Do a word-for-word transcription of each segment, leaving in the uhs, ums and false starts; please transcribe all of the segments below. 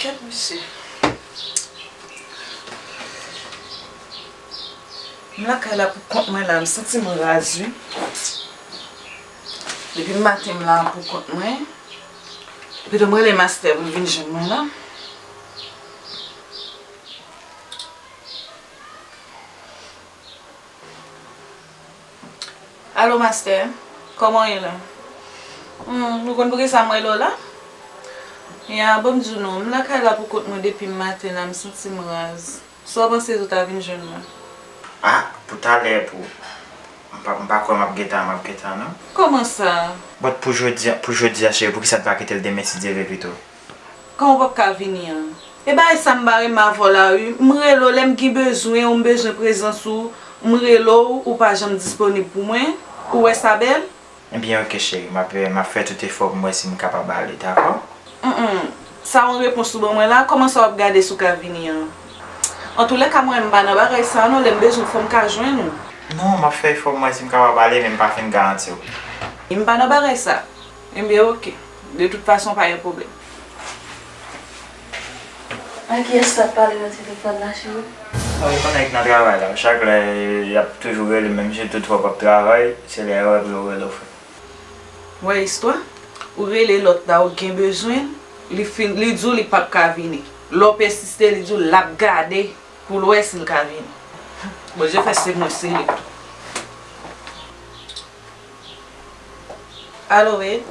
Kèt, mesye. M lakay la pou kont mwen la, m santi m raz, wi. Depi maten m la pou kont mwen. Pito m rele mastè pou l vin jwenn mwen la. Alo, mastè. Kòman w ye la? Hmm, ou konn poukisa m rele w la? Ya, bon, m di w non, m lakay la pou kont mwen depi maten la, m santi m raz. Sa w panse si w ta vin jwenn mwen? Ah, pou talè, pou, m pa, m pa kwè m ap gentan, m ap gentan, non. Kòman sa? But pou jodi, pou jodi a, cheri, poukisa n pa kite l demen, si Dye vle, pito? Kòman w p ap ka vini an? E bagay sa m pa renmen avè w la, wi. M rele w lè m gen bezwen ou, m bezwen prezans ou, m rele w, ou pa janm disponib pou mwen. Ou wè sa bèl? Ebyen, oke, cheri. M ap, m ap fè tout efò pou m wè si m kapab ale, dakò? Mm, mm. Sa yon repons ou ban mwen la? Kòman sa w ap gade si w ka vini an? Antoulèka, mwen, m pa nan bagay sa a, non. Lè m bezwen w, fò m ka jwenn ou. Non, m ap fè efò pou m wè si m kapab ale, men m pa fin garanti w. M pa nan bagay sa. Ebyen, oke. De tout fason, pa gen pwoblèm. A kiyès w t ap pale nan telefòn la, cheri? Mwen, ou konnen k nan travay la. Chak lè, y ap toujou rele m, menm si tou twòp ap travay, se lè yo rele w, rele w, frè. Wè istwa? Ou rele lòt la, ou gen bezwen l, li fin, li di w li p ap ka vini. Lè w pèsiste, li di w l ap gade pou l wè si l ka vini. Bondye fè se mwen, se li. Alo, wi.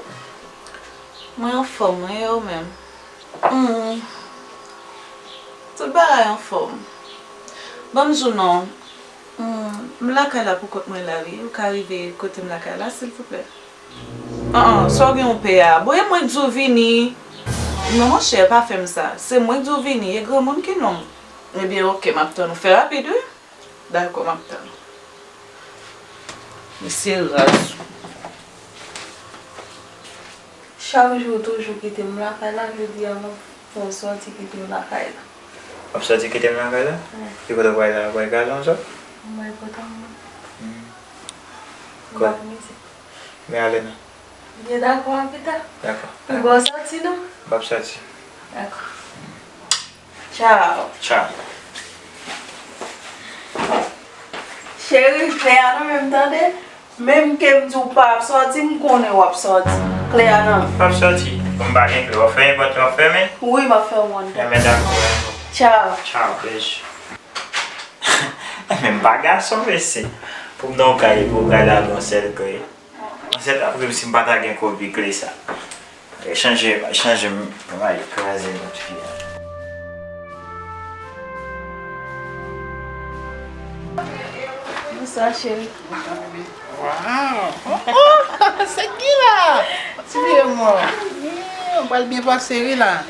Mwen anfòm, wi, e ou menm? Hmm. Tout bagay anfòm. Ban m di w non. Hmm, m lakay la pou kont mwen la, wi. Ou ka rive kote m lakay la, silvouplè? An, an, sa w gen w pè a? Bon, e mwen k di w vini. Non, monchè, pa fè m sa. Se mwen k di w vini. E granmoun ki nonm. Ebyen, oke, m ap tann ou. Fè rapid, wi. Dakò, m ap tann ou. Mesye raz. Chak jou ou toujou kite m lakay la, jodi a m ap fè w sòti kite m lakay la. W ap sòti kite m lakay la? Wi. Ki kote w prale la? W prale gade yon zò? M prale pote yon... Hmm. M ap mizik. Men ale non. Byen dakò, a pita. Dakò. M ba w sòti non. M p ap sòti. Dakò. Tchaw. Tchaw. Cheri, klè a nan men m tande. Menm ke m di w pa ap sòti, m konnen w ap sòti. Klè a nan men m. M p ap sòti. Bon, m pa gen klè. W ap fèmen pòt la, w ap fèmen? Wi, m ap fèmen pòt la. Enben dakò, enben. Tchaw. Tchaw, bèj. Men m pa gason, mesye. Pou m nan yon kay, pou yon kay la, yon sèl kle. Ansent apre m si m pa ta gen kopi kle sa. Chanje, chanje m, m al kraze lòt fi a. Bonswa, cheri. Waw! Oh, oh! Se ki la? Ti vye mò. Hmm, ou pral byen pase wi la.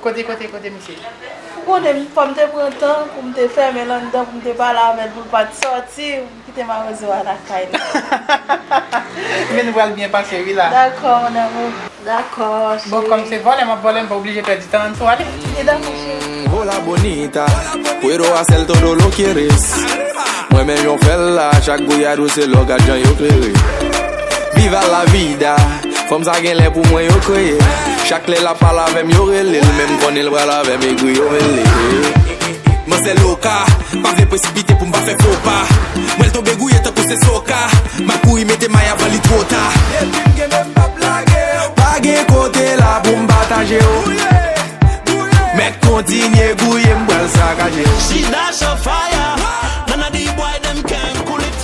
Kote, kote, kote misye? Ou konnen, fò m te pran tan pou m te fèmen l anndan, pou m te pale avè l, pou l pa t sòti, pou m kite mawozo a lakay li. Men nou pral byen pase wi la. Dakò, mon amour. Dakò, cheri. Bon, kòm se vòlè m ap vòlè, m pa oblije pèdi tan, ann sou ale. E dakò, cheri. Hola bonita, puedo hacer todo lo quieres. Mwen menm jan w fè l la, chak gouyad ou se lò gad jan yo klere. Viva la vida, fanm sa gen lè pou mwen yo kreye. Chak lè l ap pale avè m yo rele l, men m konnen l pral avè m egri yo mele. Manzè loka, pa vle presipite pou m pa fè fo pa. M wè l tonbe gouye tankou se soka, m ap kouri mete may avan li two ta. Depi m gen men m p ap lage. Pa gen kote la pou m pataje w. Mèt kontinye gouye, m pral sakaje. She dash a fire. None of the boy dem can cool it.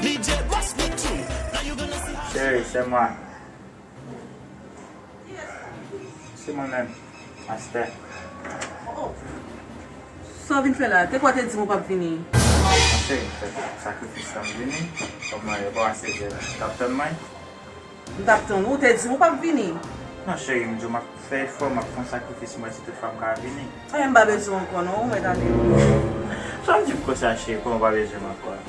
D J bust the tune. Now you gonna see. Chérie, c'est moi. Se mwen menm, mastè. Oh, oh. Sa w vin fè la? Te kwè w te di m ou p ap vini? Non, cheri, m fè sakrifis la, m vini. Kòm mwen, yo pa ase jèn. T ap tann mwen? M t ap tann ou, ou te di m ou p ap vini. Non, cheri, m di w m ap fè efò, m ap fè yon sakrifis, m wè si tout fwa m ka vini. Ebyen, m pa bezwen w ankò, non, ou mèt ale. Sa w di m konsa, cheri, kòman w pa bezwen m ankò?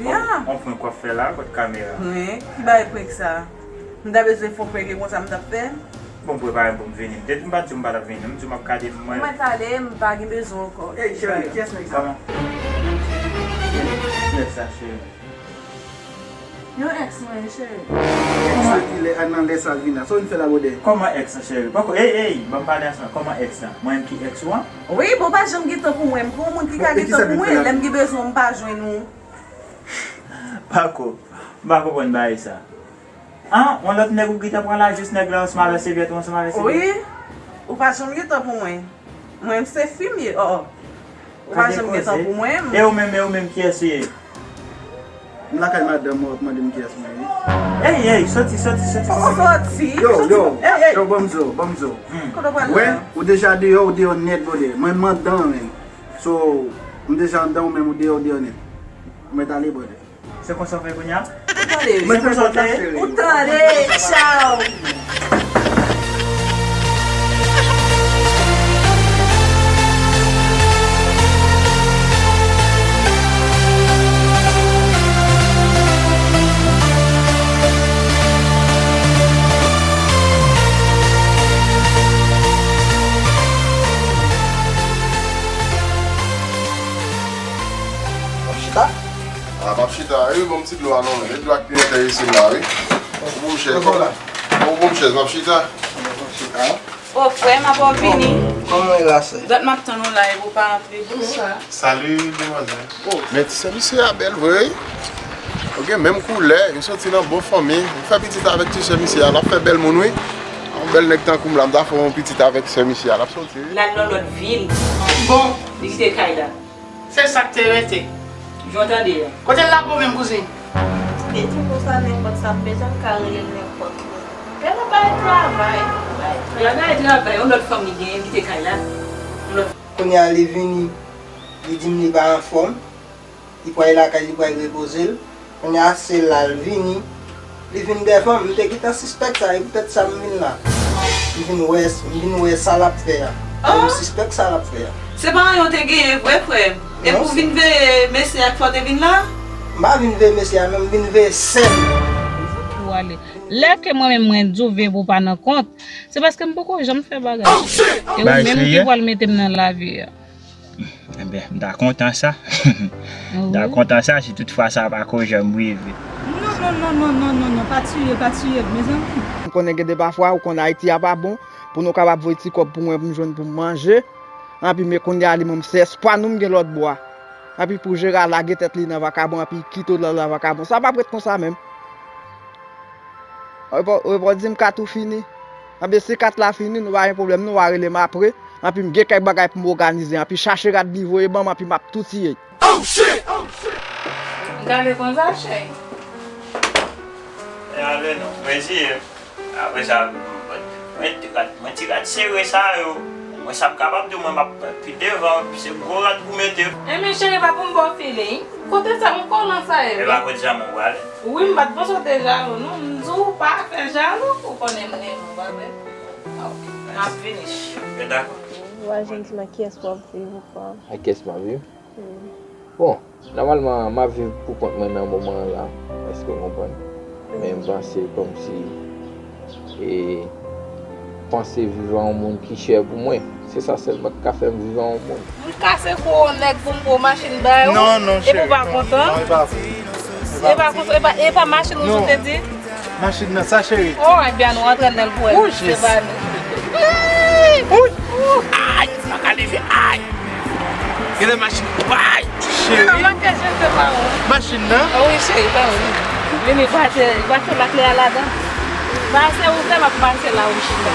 Ya. On, on prank w ap fè la, kot kamera? Prank? Ki bagay prank sa? M ta bezwen fè on prank e konsa m t ap fè? Bon, m prepare m pou m vini. M te di m pa t di w m pa t ap vini, non, m di w m ap gade mwen. Ou mèt ale, m pa gen bezwen w ankò. Ey, cheri, kiyès nèg sa? Kòman? Kiyès sa, cheri? Yon ex mwen, cheri. Ex lan ki lè, a, nan lè sa l vin la. Sa w vin fè la, bwodè? Kòman ex lan, cheri? Poko, ey, ey, ban m pale ansanm. Kòman ex lan? Mwen menm ki ex ou an? Wi, bon, pa janm gen tan pou mwen. M pa yon moun ki ka gen tan pou mwen. Lè m gen bezwen w, m pa jwenn ou. Pako, m pa konprann bagay sa. An, yon lòt nèg ou gentan pran la, jis nèg la ansanm avè sèvyèt ou ansanm avè sèvyèt? Wi, ou pa janm gen tan pou mwen. Mwen, se fi m ye, o. Ou pa janm gen tan pou mwen. E ou menm, e ou menm, kiyès ou ye? M lakay madanm mwen, w ap mande m kiyès mwen ye. Ey, ey, soti, soti, soti, soti. Soti. Yo, yo, yo, ban m di w, ban m di w. Kote w pral la? Wè, ou deja deyò, ou deyò nèt, bwodè. Mwen, m anndan menm. So, m deja anndan, ou menm, ou deyò, ou deyò nèt. Mwen t ale, bwodè. Se konsa w fè kounye a? Ou tande? Se konsa w fè? Ou tande? Tchaw! W ap chita? A, m ap chita, wi, bon, ti dlo a non, men. Met dlo ak pimentè isit la, wi. Ou bon chèz, ou bon chèz, m ap chita. O, frè m, apa w vini? Kòman e la, sè? Dat m ap tann ou la, epi w pa antre. Bonswa. Salut, demwazèl. O, men ti sè misye a bèl vre, wi. Ou gen menm koulè, ou soti nan bon fanmi. Ou fè pitit avèk ti sè misye a, l ap fè bèl moun, wi. Yon bèl nèg tankou m la, m ta fè yon pitit avèk sè misye a, l ap soti, wi. L al nan lòt vil. Bon. Li kite kay la. Se sa k te rete. Jan w tande a. Kote l la pou menm, kouzin? Li di konsa, nenpòt sa m bezwen, m ka rele l nenpòt lè. Lè nan bay travay, bay travay. Lè nan bay travay, yon lòt fanm li genyen, li kite kay la. Yon lòt. Kounye a, li vini, li di m li pa anfòm, li pral lakay, li pral repoze l. Kounye a, se la l vini, li vin dèvan m. M te gentan sispèk sa, e poutèt sa m vin la. M vin wè, m vin wè sa l ap fè a. E m sispèk sa l ap fè a. Se pa anyen w te genyen vre, frè m. E pou w vin veye mesye a k fè w te vin la? M pa vin veye mesye a, non, m vin veye sè m. Pou ale. Lè ke mwen menm mwen di w veye pou w pa nan kont, se paske m poko janm fè bagay. E ou menm ki pral mete m nan lavi a. Enben, m ta kontan sa. M ta kontan sa si tout fwa sa pa ko janm rive. Non, non, non, non, non, non, non, pa tiye, pa tiye, mezanmi. M konnen gen de pafwa, ou konn Ayiti a pa bon, pou nou kapab voye ti kòb pou mwen, pou m jwenn pou m manje. Anpi, men kounye a, li menm, se espwa nou m gen lòt bò a. Anpi, pou Jera lage tèt li nan vakabon, anpi kite w nan vakabon. Sa p ap ret konsa menm. Ou pa, ou pa di m kat ou fini. Anben, si kat la fini, nou pa gen pwoblèm, non, w a rele m apre. Anpi, m gen kèk bagay pou m òganize. Anpi, chache rad li voye ban m, anpi m ap tou tiye. M gade konsa, cheri. E ale non, reziye. Apre sa, mwen ti rad, mwen ti rad sere sa yo. Mwen sa m kapab di w, mwen m ap pi devan, se gwo rad pou mete. Enben, cheri, pa pou m ba w feeling. Kote sa, yon kolan sa ye, wi. E pa kote sa mwen prale. Wi, m pa t panse w te jalou, non. M di w pa fè jalou, ou konnen m renmen w, pa vre? Ok, m ap vini. Dakò. W a jwenn ti nan kiyès w ap viv ou pa? Ak kiyès m ap viv? Bon, nòmalman, m ap viv pou kont mwen nan moman an la, èske w konprann? Men m panse kòmsi, e, panse viv a yon moun ki chè pou mwen. Se sa sèlman ki ka fè m viv a yon moun. M kase kou yon nèg pou m pran machin ba ou, epi w pa kontan? Non, non, cheri, non, non, e pa vre. E pa kontan, e pa, e pa machin ou sot te di? Machin nan, sa, cheri? Oh, ebyen, nou antre nan l pou wè si se pa nou. Wouy! Ay, m pa ka leve, ay! Genlè machin, ay! Cheri! Machin nan? Wi, cheri, pa wè. Vini, pase, pase lakle a ladan. Pase, ou fè m ap pase la, wi, chita.